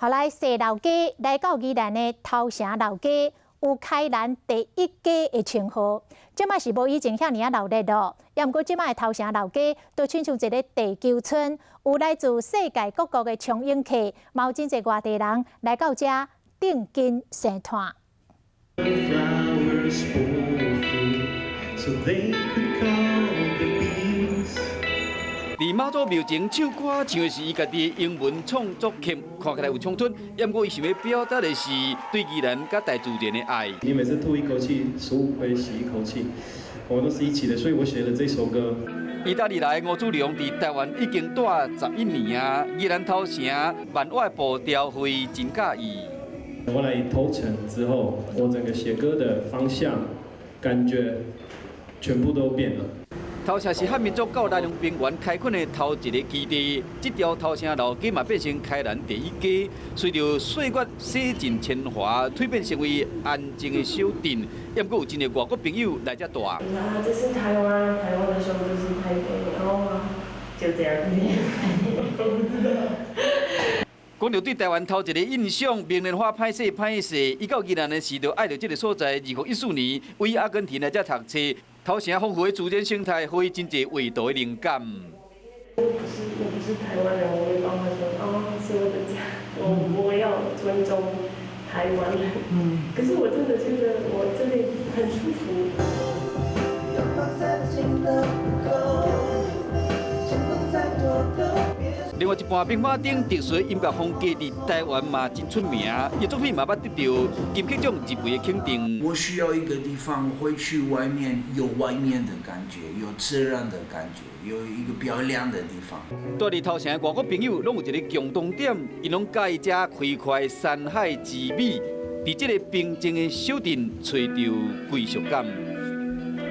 後來踅老街來到宜蘭的頭城老街，有開蘭第一街的稱號。這擺是無以前遐爾仔鬧熱咯，也毋過這擺的頭城老街都親像一个地球村，有來自世界各國的暢遊客，嘛有真濟外地人來到遮定根生炭。 Flowers bore fruit so they could call the bees. 佇媽祖廟前唱歌，唱的是伊家己的英文創作曲，看起來有衝突，毋過伊想欲表達的是對宜蘭佮大自然的愛。你每次吐一口氣，15回吸一口氣，我們都是一起的，所以我寫了這首歌。意大利來吳子龍佇台灣已經蹛11年啊，宜蘭頭城萬壩步調會真佮意。我來頭城之後，我整個寫歌的方向、感覺全部都變了。頭城是漢民族到南陽平原開墾的頭一个基地，這條頭城老街嘛變成開蘭第一街。隨著歲月洗盡鉛華，蛻變成為安靜的小鎮。毋過有真濟外國朋友來遮蹛。啊，這是台灣，台灣的時候就是台北，然後就這樣子，我不知道。講著對台灣頭一个印象，明年花歹勢歹勢，伊到宜蘭的時就愛著這个所在。2014年，為阿根廷來遮讀冊，頭城豐富的自然生態，予伊真濟畫圖的靈感。我不是台灣人，我沒辦法說哦，是我的家，我要尊重台灣人。可是我真的覺得我這裡很舒服。 另外一半兵馬燈特殊音樂風格佇台灣嘛真出名，伊作品嘛捌得著金曲獎入圍的肯定。我需要一個地方回去外面有外面的感覺，有自然的感覺，有一個比較亮的地方。蹛佇頭城的外國朋友攏有一个共同點，𪜶攏佮意遮開闊山海之美，佇這个平靜的小鎮揣著歸屬感。